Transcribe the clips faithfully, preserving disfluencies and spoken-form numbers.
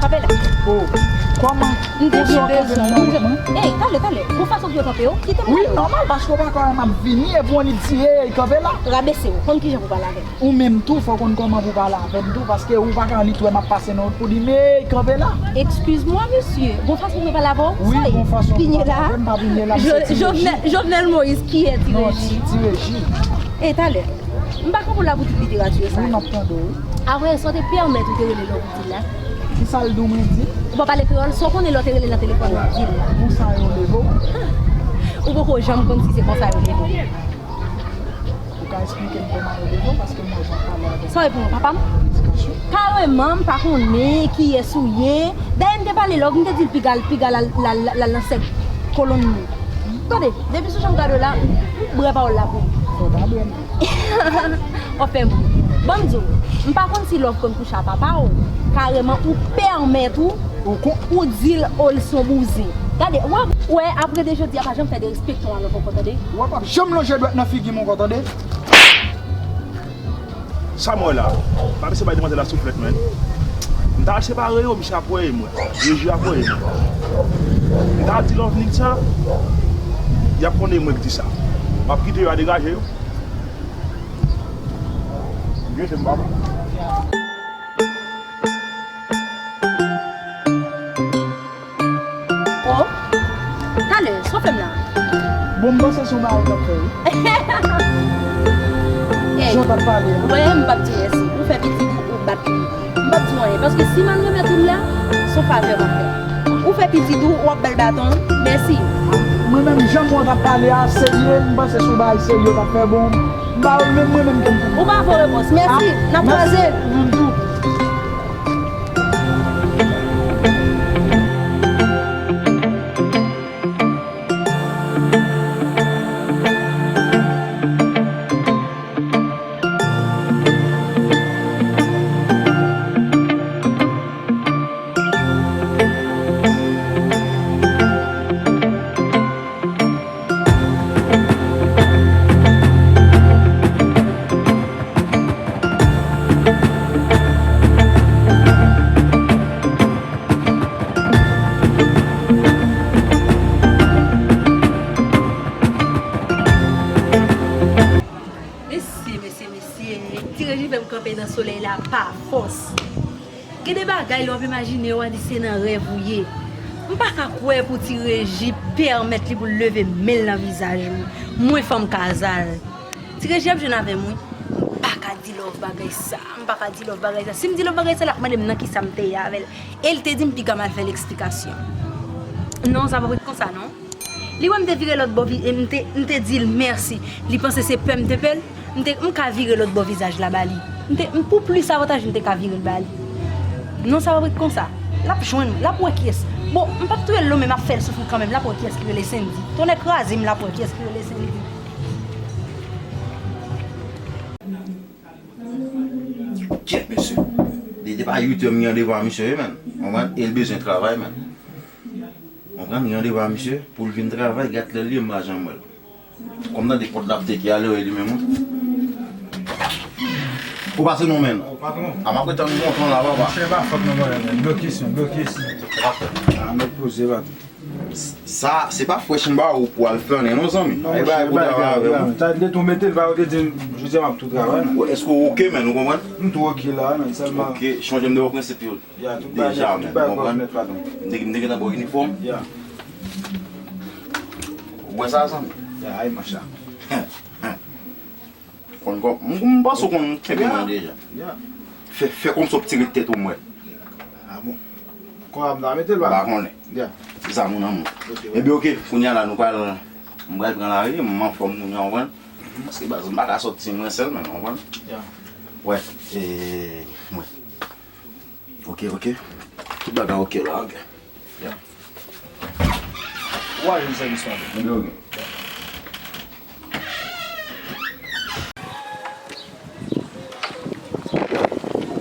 Kanpe la. Oh, kòman? M te byen bezwen. Ey, talè, talè. Gon fason pou yo kanpe yo? Kite m. Wi, nòmal, paske w pa kwè m ap vini epi w annik di, ey, kanpe la. Rabese w. Konn kijan pou pale avè m. Ou menm tou, fò w konn kòman pou pale avè m tou, paske ou pa ka annik wè m ap pase nan wout pou di m, ey, kanpe la. Excuse-moi, monsieur. Gon fason pou yo pale avè w? Wi, gon fason pou pale avè m, pa vini la, m se Ti Reji. Jovenel, Jovenel Moïse, ki è Ti Reji? Non, Ti, Ti Reji. Ey, talè. M pa konn pou la pou tout literati sa. Wi, m ap tande w, wi. Apre sa, w te pèmèt ou te rele lòv ou di l la? Kisa l di w mwen di? Ou pa pale kreyòl, sa w konnen lè w te rele nan telefòn ou di l la. Konsa yo leve w? Ou poko janm konn si se konsa yo leve w. Ou ka esplike m kòman yo leve w, paske m wè jan w pale avè m. Sa w ye pou mwen, papa m? Kareman, m pa konnen kiyès ou ye. Dayè, m te pale lòv, m te di l piga l, piga l al, l al, l al nan sèk kolonn li. Tande, depi sou jan m gade w la, m brè pawòl la pou ou. Fò w ta brè m. W ap fè m ri. Ban m di w, m pa konn si lòv konn kouche a papa w, kareman ou pèmèt ou, ou di l Olson bouzen. Gade, w ap wè apre de jodi a pa janm fè derespektan a lòv ankò, tande. W ap janm lonje dwèt nan figi m ankò, tande. Sa m wè la, pa misye bay demwazèl la souflèt, menn. M ta al separe yo, misye ap wè m, wè. Reji ap wè m. M ta al di lòv nèg sa, y ap konnen mwen k di sa. M ap kite yo a degaje yo. Byen, se m papa. Oh, talè, sa w fè m la? Bon, m panse se yon bagay k ap fè, wi. Ey. Jan w t ap pale a. Wè, m p ap di mèsi. Ou fè pitit ou, ou bat li. M p ap di w anyen, paske si m al remèt ou l la, se yon favè m ap fè. Ou fè pitit ou, w ap ba l baton, mèsi. Mwen menm, jan mwen t ap pale a, serye, m panse se yon bagay serye w t ap fè, bon, m pa wè menm mwen menm ke m fè. Ou pa fè repons, mèsi, n ap kwaze. Mèsi, ou menm tou. Mesye, mesye, mesye, Ti Reji fè m kanpe nan solèy la pa fòs. Gen de bagay lè w ap imajine yo, w a di se nan rèv ou ye. M pa ka kwè pou Ti Reji pèmèt li pou l leve men l nan vizaj mwen. Mwen fanm kazal. Ti Reji ap jwenn avè m, wi. M pa ka di lòv bagay sa. M pa ka di lòv bagay sa. Si m di lòv bagay sa, l ap mande m nan kisa m te ye avè l. E l te di m piga m al fè l eksplikasyon. Non, sa p ap ret konsa, non. Li wè m te vire lòt bò, vi- e m te, m te di l mèsi. Li panse se pè m te pè l. M te, m ka vire lòt bò vizaj la ba li. M te, m, pou plis avantaj, m te ka vire l ba li. Non, sa p ap ret konsa. L ap jwenn, l ap wè kiyès. Bon, m p ap touye l non, men m ap fè l soufri kanmenm. L ap wè kiyès ki rele Sendy. Tonnè kraze m, l ap wè kiyès ki rele Sendy. Kèt, mesye. Li te pa uit è m gen randevou a misye, wi, menn. Konprann? E l bezwen travay, menn. Konprann? Gen randevou a misye pou l vin travay, gad lè l ye, m pa janm wè l. Kòm tande pòt la ap teke a, lè w ye li menm, wi. Ou pase non, menn. O, patwon. A, m ap ret tann ou lontan la, papa. Monchè, pa fòt non, mwen, menn. Blokis, menn, blokis. A, mèt poze, patwon. Sa, se pa fresh m ba ou pou al flannen non, zanmi. Non, monchè, e bagay pou travay avè w. Sa, m te tou mete l, pa ou te di m, jodi a m ap tou travay, menn. Èske w oke, menn, ou konprann? M tou oke la, menn, sèlman. Oke, chonje m de bon prensip yo. Ya, tout bagay, deja, tout bagay pwòp nèt, patwon. M te, m te gentan ba w inifòm. Ya. Ou wè sa, zanmi? Ya, ay, monchè. Konn kò, m, m panse w konn kenbe mwen deja. Ya. Fè, fè kòmsi w ap tire tèt ou m wè. A bon. Kòman m ta mete l, pa konnen. Ya. Se sa, mon amour. Ok, ebyen, ok, kounye a la, nou pral, m pral pran lari, m anfòm kounye a, w konprann? Paske baz, m pa ka sòti mwen sèl, men, w konprann? Ya. Wè, e, wè. Ok, ok. Tout bagay ok la, ok. Ya. Ou a jwenn sèvis mwen. Ok, ok.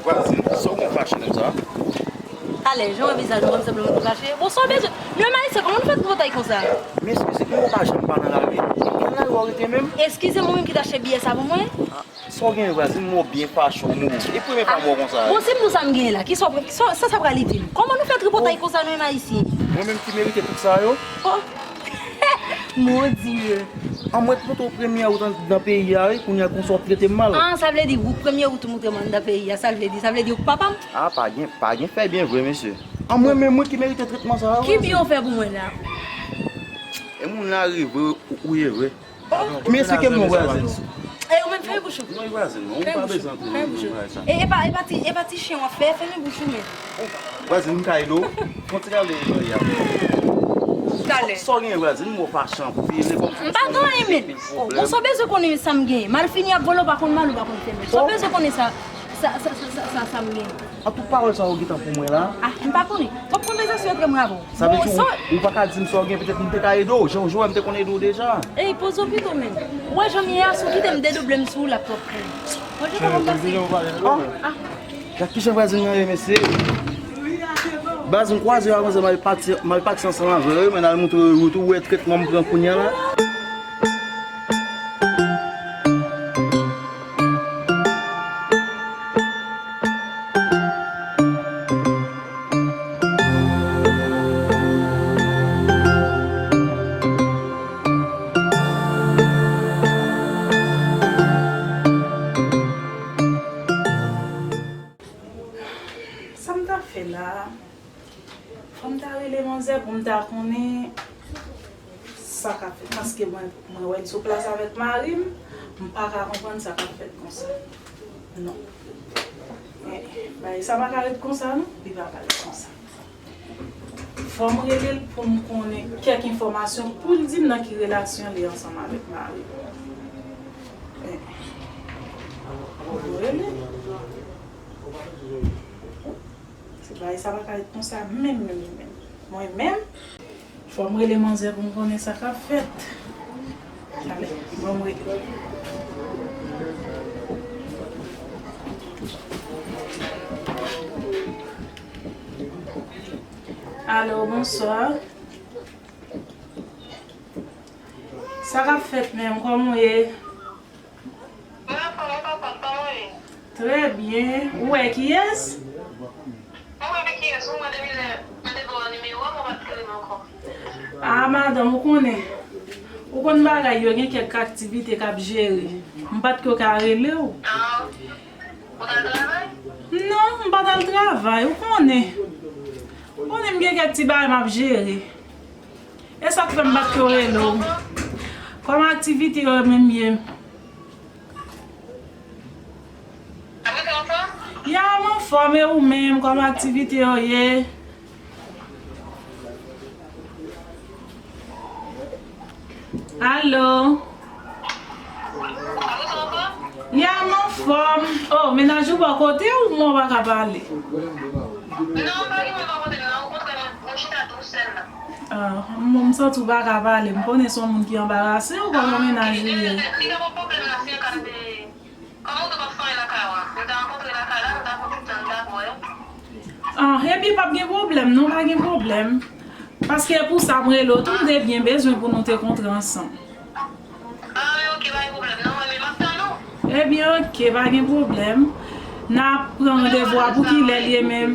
Vwazin, sa w gen fache konsa? Talè, jan w wè vizaj mwen, m sanble moun ki fache. Bon, sa w bezwen? Nou menm Ayisyen, kòman nou fè tripotay konsa? Men eskize m, ou pa janm pa nan lari. Nan lari w rete menm? Eskize m, ou menm ki t achte biyè sa pou mwen? Sa w genyen vwazin, m wè w byen fache, w mouri. E premye fwa m wè w konsa. Bon, si m di w sa m genyen la, kisa w, kisa, sa, sa pral itil? Kòman nou fè tripotay konsa nou menm Ayisyen? Mwen menm ki merite tout sa yo? Oh. Mon Dieu. An mwen t montre w premye wout anndan peyi a, wi, kounye a konsa w ap trete m mal. Ah, sa vle di ou premye wout ou montre m anndan peyi a, sa l vle di, sa vle di ou k papa m? Ah, pa gen, pa gen fè byen vre, mesye. An mwen menm, mwen ki merite tretman sa a, wi. Ki byen w fè pou mwen la? E moun la ri vre, ou, ou ye vre. Men esplike m non, vwazin. E ou menm, fèmen bouch ou. Non, vwazin, non, ou pa bezwen antre nan bagay sa. E, e pa, e pa ti, e pa ti chen w ap fè, fèmen bouch ou menm. Vwazin, m ka ede w? Fon ti rale lòri a. Talè. Sa w genyen, vwazin? M wè w fache anpil, e kòmsi m pa gen anyen, men. Bon, sa w bezwen konnen sa m genyen. Malfini ap vole, w pa konn mal, ou pa konn fèmen. Sa w bezwen konnen sa, sa, sa, sa, sa, sa, sa m genyen. An tout pawòl sa yo gentan pou mwen la. Ah, m pa konnen. Fòk konvèsasyon antre mwen avè w. Sa vle di ou, ou pa ka di m sa w gen, petèt m te ka ede w. Jan w jwe, m te konn ede w deja. Ey, poze w pito menm. Ou wè jan m ye a, si w kite m dedouble m sou ou, l ap twòp pou ou. Mwen, je pa konn pase. Ah, ah. Gad kijan vwazin nan ye, mesye. Baz, m kwaze yon manzè, m al pati, m al pati ansanm avè l, men al montre w tout, ou wè tretman m pran kounye a la. Sa m ta fè la? Fò m ta rele manzè pou m ta konnen sa k ap fèt. Paske mwen, mwen wè l sou plas avèk mari m, m pa ka konprann sa k ap fèt konsa. Non. Eh, bagay sa pa ka ret konsa, non. Li pa ka ret konsa. Fò m rele l pou m konnen kèk enfòmasyon pou l di m nan ki relasyon li ansanm avèk mari l. Eh. Fò m rele l. Se bagay sa pa ka ret konsa menm, menm, menm. Mwen menm, fò m rele manzè pou m konnen sa k ap fèt. Talè, ban m rele. Alo, bonswa. Sa k ap fèt menm, kòman w ye? Mwen anfòm, ou pa pòt, kòman w ye? Trè byen. Ou wè kiyès? Mwen wè kiyès, ou mwen depi lè mwen te ba w nimewo a, mwen pa t rele m ankò. Ah, madanm, ou konnen. Ou konn bagay yo, gen kèk aktivite k ap jere. M pa t ko ka rele w. Ah, ou t al travay? Non, m pa t al travay, ou konnen. Ou konnen m gen kèk ti bagay m ap jere. E sa k fè m pa t ko rele w. Kòman aktivite yo menm ye? Ya, m anfòm, e ou menm, kòman aktivite yo ye? Alo? Ya, m anfòm. Oh, mennaj ou bò kote ou mwen pa ka pale? Non, pa gen moun bò kote m nan, okontrè, mwen chita tou sèl la. Ah, m, m santi w pa ka pale. M konnen se yon moun ki anbarase ou kòman mennaj ou ye? Li gen pwoblèm la, se yon ka de Kòman w te konn fanmi lakay ou a? Nou ta rankontre lakay la, nou ta pran tout tan nou ta pou wè. Ah, epi p ap gen pwoblèm, non, pa gen pwoblèm. Paske e pou sa m rele w tou, m te byen bezwen pou nou te kontre ansanm. Ah, men oke, pa gen pwoblèm, non, men m ap tann ou. Ebyen, oke, pa gen pwoblèm. N a pran randevou a pou kilè l ye menm?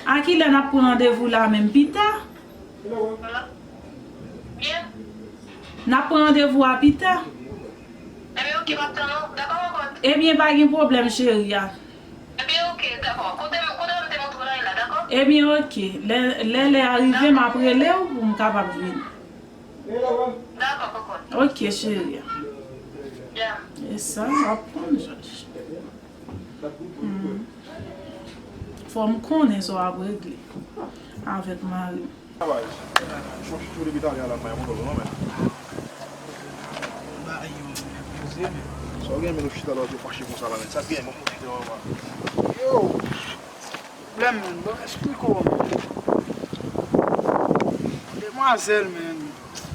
A kilè n ap pran randevou la menm? Pita? N ap pran randevou a pita. Ebyen, oke, m ap tann ou. Dakò, kòkòt. Ebyen, pa gen pwoblèm, cheri a. Ebyen, oke, dakò. Kote m, kote m te montre w la, e la, dakò? Ebyen, oke. Lè, lè, lè a rive, m ap rele w pou m kapab vini. Dakò, kòkòt. Oke, cheri a. Ya. E sa, w ap konn, Jòj. Hmm. Fò m konnen sa w ap regle avèk mari m. Travay. Chòch tou depi talè a la, fè yon pwoblèm non, men. Ba yo poze, men. Sa w gen, men, ou chita la, ou fache konsa la, men. Sa k gen, bon, pwofite, mama. Yo! Pwoblèm, men, bon, esplike w, men. Demwazèl, men.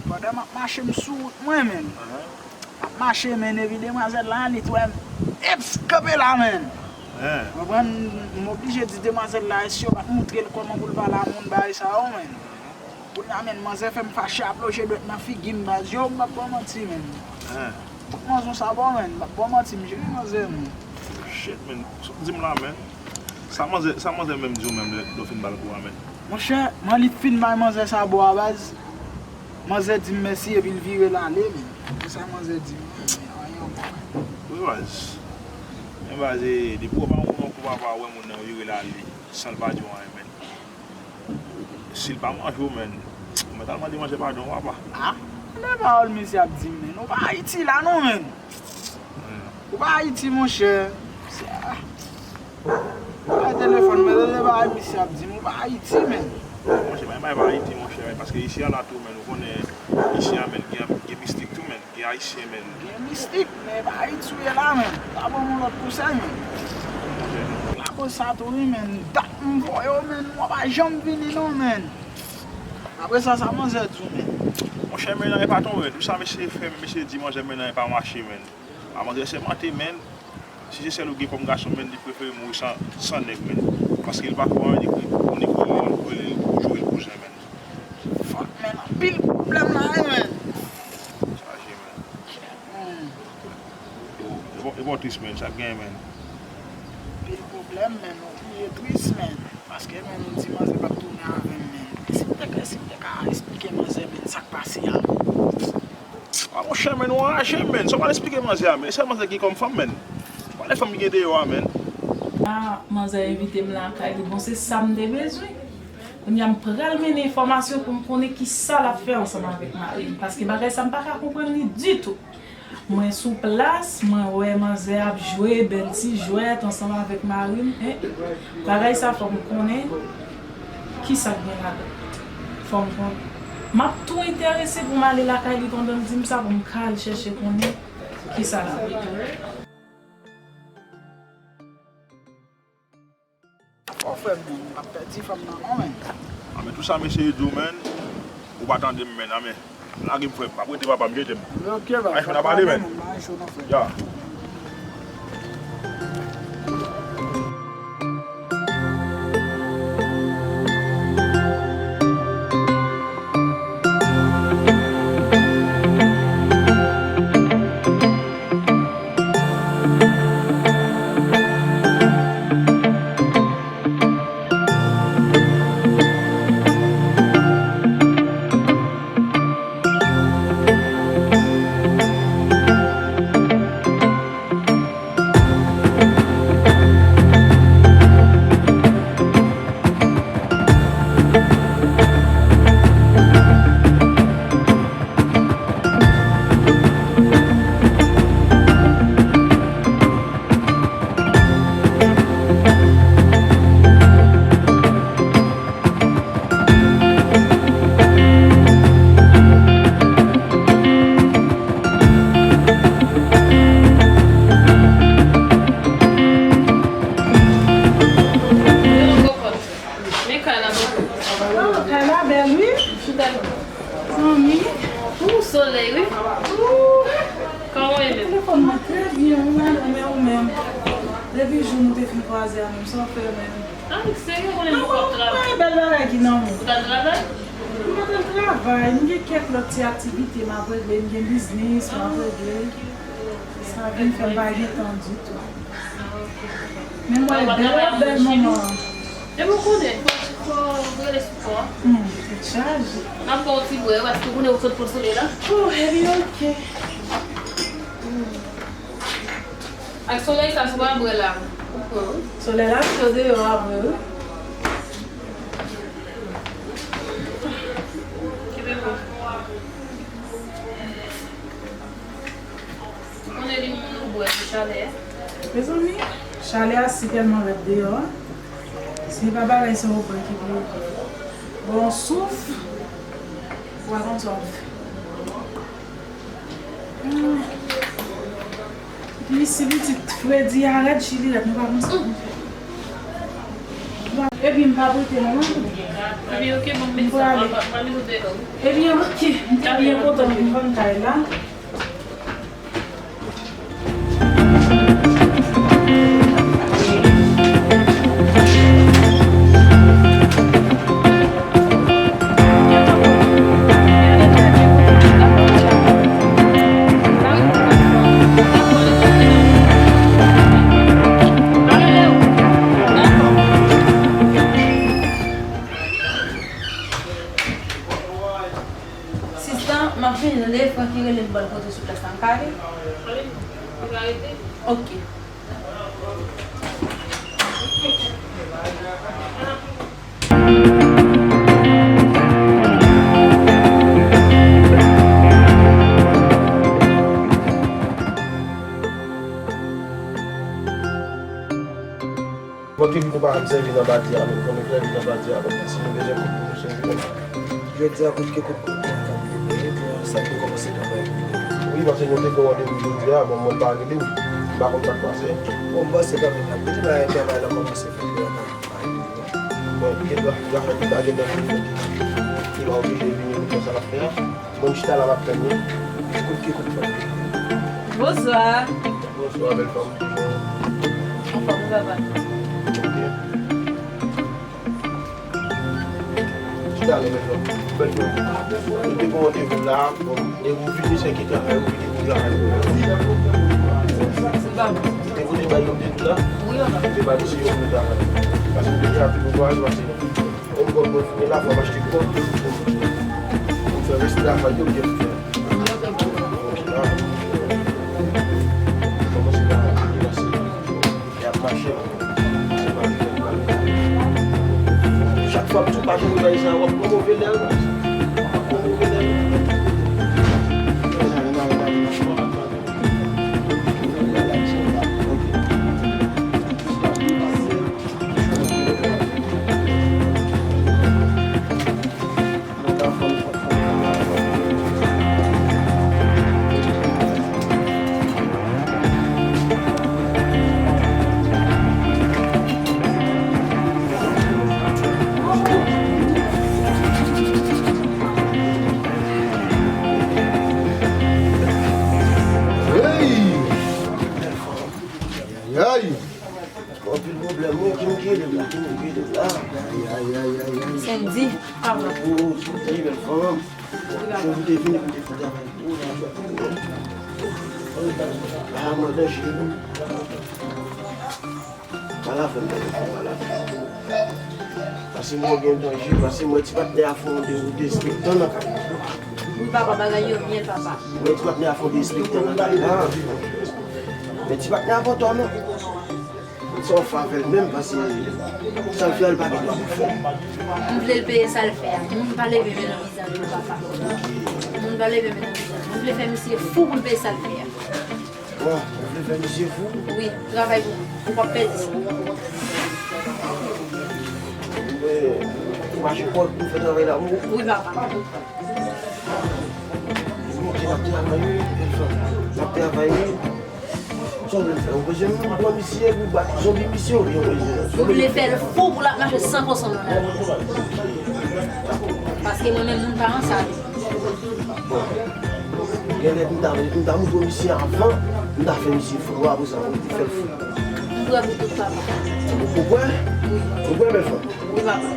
Pandan m ap mache, m sou wout mwen, men. M ap mache, men, epi demwazèl la, li t wè m. Eps, kanpe la, men. Konprann? M oblije di demwazèl la, si yo pa t montre l kòman pou l pale a moun, bagay sa yo, menn. Kounye a, menn, manzè fè m fache ap lonje dwèt nan figi m, baz. Yo, m p ap ba w manti, menn. Tout manzon sa bon, menn. M p ap ba w manti, m jere manzè, menn. Shit, menn. Sa w di m la, menn. Sa manzè, sa manzè menm di w menm lè, lè w fin ba l kou a, menn? Monchè, mwen li fin bay manzè sa bò a, baz. Manzè di m mèsi epi l vire l ale, menn. Se sa manzè di m, menn. Anyen ankò. Wi, baz. Men baz, depi w pa yon kou papa, w wè moun nan vire l ale san l pa di w anyen, menn. Si l pa manje w, menn, ou mèt al mande manzè padon, papa. Ah, men pawòl misye ap di m, menn. Ou pa Ayiti la, non, menn. Ou pa Ayiti, monchè. Bay telefòn, men tande bagay misye ap di m, ou pa Ayiti, menn. Monchè, men bay pa Ayiti, monchè, men paske isi a la tou, menn, ou konnen isi a, menn, gen, gen mistik tou, menn. Gen Ayisyen, menn. Gen mistik, men e pa Ayiti w ye la, menn. Pa ban m yon lòt konsèy, menn. Akoz sa tou, wi, menn. Dat m voye w, menn. Mwen pa janm vini, non, menn. Apre sa, sa manzè di w, menn? Monchè, men nan e pa tonbe. Tout sa mesye fè, mesye di manzè, men nan e pa mache, menn. A manzè sèmante, menn. Si se sèl ou gen kòm gason, menn, li prefere mouri san, san nèg, menn. Paske li pa fè anyen, li, li, li, li, li joure l bouzen, menn. Fòk, menn, anpil pwoblèm la, wi, menn. Chaje, menn. Hmm. E bon, e bon tris, menn, sa k genyen, menn. Anpil pwoblèm, menn, oblije tris, menn. Paske, menn, ou di manzè p ap tounen avè m, menn. Si m te ka, si m te ka eksplike manzè, menn, sa k pase a, menn. A, monchè, menn, ou anraje, menn. Sa w pral eksplike manzè a, menn? Sèl manzè ki gen kòm fanm, menn. Pale fanm ki gen deyò a, menn. A, manzè envite m lakay li. Bon, se sa m te bezwen. Kounye a, m pral mennen enfòmasyon pou m konnen ki sa l ap fè ansanm avèk mari m. Paske bagay sa, m pa ka konprann li ditou. Mwen sou plas, mwen wè manzè ap jwe bèl ti jwèt ansanm avèk mari m. E, bagay sa, fò m konnen ki sa k gen ladan. Fò m konnen. M ap tou enterese pou m ale lakay li pandan l di m sa, pou m ka al chèche konnen ki sa l ap di. Fò frè m, menn, m p ap pèdi fanm nan non, menn. A, men tou sa mesye yo di w, menn, ou pa tande m, menn, a, men. Lage m, frè m, m ap rete papa m, jete m. Ok, baz. Ay, fò n ap pale, menn. Ay, cho non, frè. Ya. Men kay la bèl. Ah, kay la bèl, wi. Chita. Zanmi. Ou solèy, wi. Ou. Kòman w ye menm? Telefòn mwen trè byen, ou menm, ou menm, ou menm. Depi jou nou te fin kwaze a menm, sa w fè menm? Ah, serye, ou konnen nou p ap travay. Mwen, bèl bagay ki nan men. Ou t al travay? Mwen pa t al travay, m gen kèk lòt ti aktivite m ap regle, m gen biznis m ap regle. Sa vin fè m pa gen tan ditou. Men m wè bèl, bèl moman. Depi w konnen, fò, fò rele sou kò. Hmm, tèt chaje. M ap ba w ti bwè, paske w konnen ou sot pran solèy la. Oh, ebyen, oke. Ak solèy sa, si w pa bwè la, ou pran, wi. Solèy la cho deyò a vre, wi. Kenbe m. Ou konnen li moun nou bwè, se chalè a. Mezanmi, chalè a si tèlman rèd deyò a. Se pa bagay sa ou bwè ki pou ba w souf, ou pa konn sa w ap fè. Ah. Epi si pitit fredi a rèd, chili rèd, nou pa konn sa pou n fè. Epi m pa prete non, non. Epi oke, bon, m prale. Epi oke, m te byen kontan pou m vann kay la. Sa m ka ale? Ale, ou ka rete? Ok. Bon, ki pou pa sèvi nan pati a menm, kòm sèvi nan pati a menm, si nou bezwen kout pou nou sèvi nan pati a. Jodi a, kout ki kout pou nou sèvi nan pati a, sa ki kòmanse travay. Wi, paske nou te gen randevou jodi a, bon, mwen pa rive, m pa konn sa k pase. Bon, m panse kanmenm la, kote bagay travay la kòmanse fèt la, pa rive. Bon, gen dwa, dwa fè ki pa gen tan pou fè. Li pa oblije vini pou fè sa l ap fè a. Bon, m chita la, m ap tann li. Kout ki kout pou nou. Bonswa. Bonswa, bèl fanm. Anfòm, wi, papa. Ok. Chita la, bèl fanm. Bèl fanm. Nou te gen randevou la, bon, e ou vini, se ki travay, ou vini pou travay. Wi, papa. E ou te bay yon de dola? Wi, papa. Ou te bay misye yon de dola. Paske nou te gen anpil ouvraje, paske yon gòd mwen fini la, fò m achte kòd pou m fè rès travay yo byen fè. Kòmanse la, kòmanse. Y ap mache. Chak fwa m tou pa jwenn bagay sa, w ap pran move lè, w ap pran move lè. Hey! Ay, ay, ay! Anpil pwoblèm, wi, ki nou ki rele la, ki nou ki rele la. Ay, ay, ay, ay, ay. Sendy, papa. Oh, Sendy, bèl fanm. Jan ou te vini pou te fè travay pou ou la. Ah, mwen danje, wi. Pale avè m, bèl fanm, pale avè m. Pase mwen gen danje, pase mwen ti patnè a fè yon de, yon derespektan nan kay la. Wi, papa, bagay yo byen, papa. Mwen ti patnè a fè yon derespektan nan kay la. Men ti patnè a pran tò, non. Sa w fè avè l menm, paske sa l fè a, l pa gen dwa pou l fè. M vle l peye sa l fè a. Moun pa leve men nan vizaj ou, papa. Moun pa leve men nan vizaj ou. M vle fè misye fou pou l peye sa l fè a. Bon, ou vle fè misye fou? Wi, travay pou ou. Ou p ap pèdi sa. Ou mache kòd pou fè travay la pou ou? Wi, papa. Bon, n ap travay, wi, bèl fanm. N ap travay, wi. Sa w vle fè? Ou bezwen pran misye pou bat zonbi misye oubyen ou bezwen... Ou vle fè l fou pou l ap mache san konson nan lari? Paske mwen menm, moun pa ansanm. Bon. Genlè m ta, m ta montre misye avan, m ta fè misye fou, apre sa, m te fè l fou. M prè pou tout, papa. Ou, ou prè? Wi. Ou prè, bèl fanm? Wi, papa.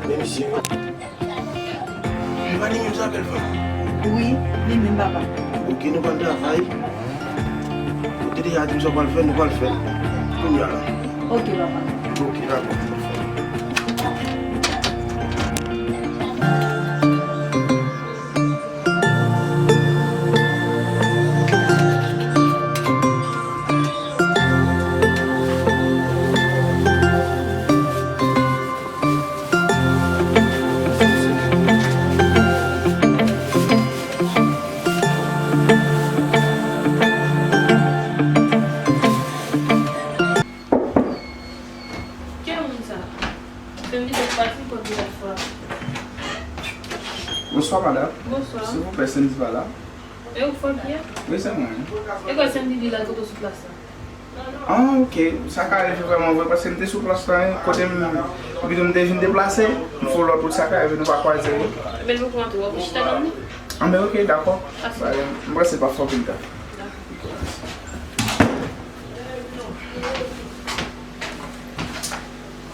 Men misye, li pa li menm sa, bèl fanm? Wi, li menm, papa. Ok, nou pral travay. Ou te deja di m sa w pral fè, nou pral fè l. Kounye a la. Ok, papa. Ok, dakò. Ki moun sa? Sendy t ap pati, pòt li t ap frape. Bonswa, madanm. Bonswa. Silvouplè, Sendy pa la? E ou k fè l ki a? Wi, se mwen. E kwa Sendy di la, kote w sou plas la? Ah, ok. Sa ka rive vrèman vre, paske m te sou plas la, hein, kote m, epi tou m te vin deplase, m fè yon lòt wout, sa ka rive nou pa kwaze, wi. Ebyen, nou pran tou, w ap chita nan li? Ah, ben, ok, dakò. Pase. Ba, m panse pa fè anpil tan. Dakò.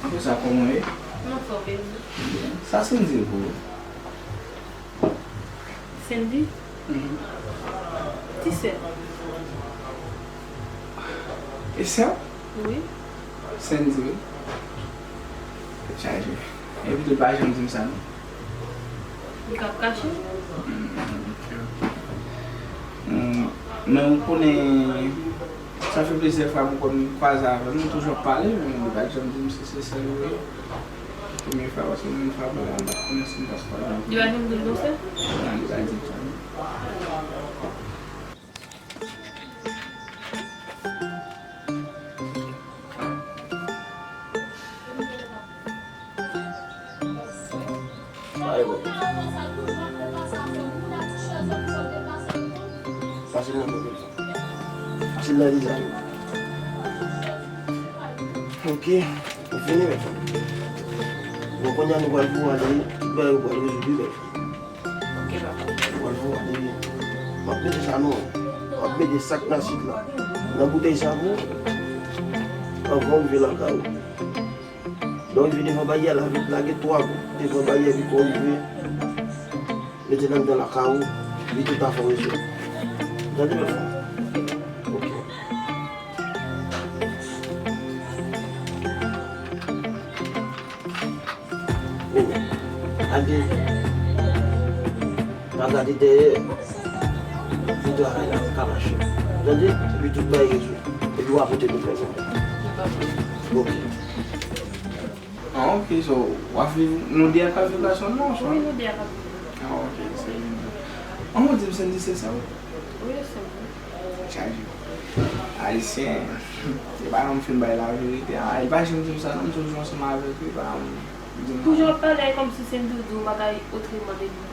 Apre sa, kòman w ye? M anfòm, e ou? Sa Sendy pou ou? Sendy? Mhm. Ti sè, E sè w? Wi. Sandy, wi. Tèt chaje. Epi tou, l pa janm di m sa, non. Li ka ap kache? Hmm, men ou konnen, sa fè plizyè fwa mwen konn kwaze avè l, nou toujou ap pale, men li pa t janm di m si se sè l ou ye. Premye fwa, paske mwen menm fwa, mwen pa t konnen si m t ap kwaze avè l. Li pa janm di l non sè? Non, li pa di m sa, non. Ayo. Pase l nan men. Pase l nan vizaj ou. Ok. Ou fini, mèt. Bon, kounye a nou pral pou ale, tout bagay ou pral rezoud, wi, mèt. Ok, papa. Ou pral pou ale. M ap mete sa non. M ap mete sa k nan sit la nan boutèy sa pou ou. Anvan w rive lakay ou. Lè w rive devan baryè la, vin lage twa kou devan baryè, epi kon w rive, mete l anndan lakay ou, li tout afè w rezolv. Tande, mèt? Ok. Men, al dèyè. Pa gade dèyè. Pou travay la ka mache. Tande? Epi tout bagay rezoud. Epi w a pote nouvèl mwen. Ok. Ah, ok, so, w ap viv, nou de ap ap viv la sèlman, sè? Wi, nou de ap ap viv. Ah, ok, se byen. An, ou di m Sandy se sè w? Wi, se mwen. Chaje. Ayisyen, se pa yon moun fin bay laverite. Ah, li pa janm di m sa, non, m toujou ansanm avèk li, li pa janm di m. Toujou ap pale kòmsi se m toujou di w bagay otreman de li.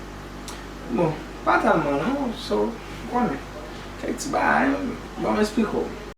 Bon, pa tèlman, non, so, ou konnen. Kèk ti bagay, bon, m esplike w.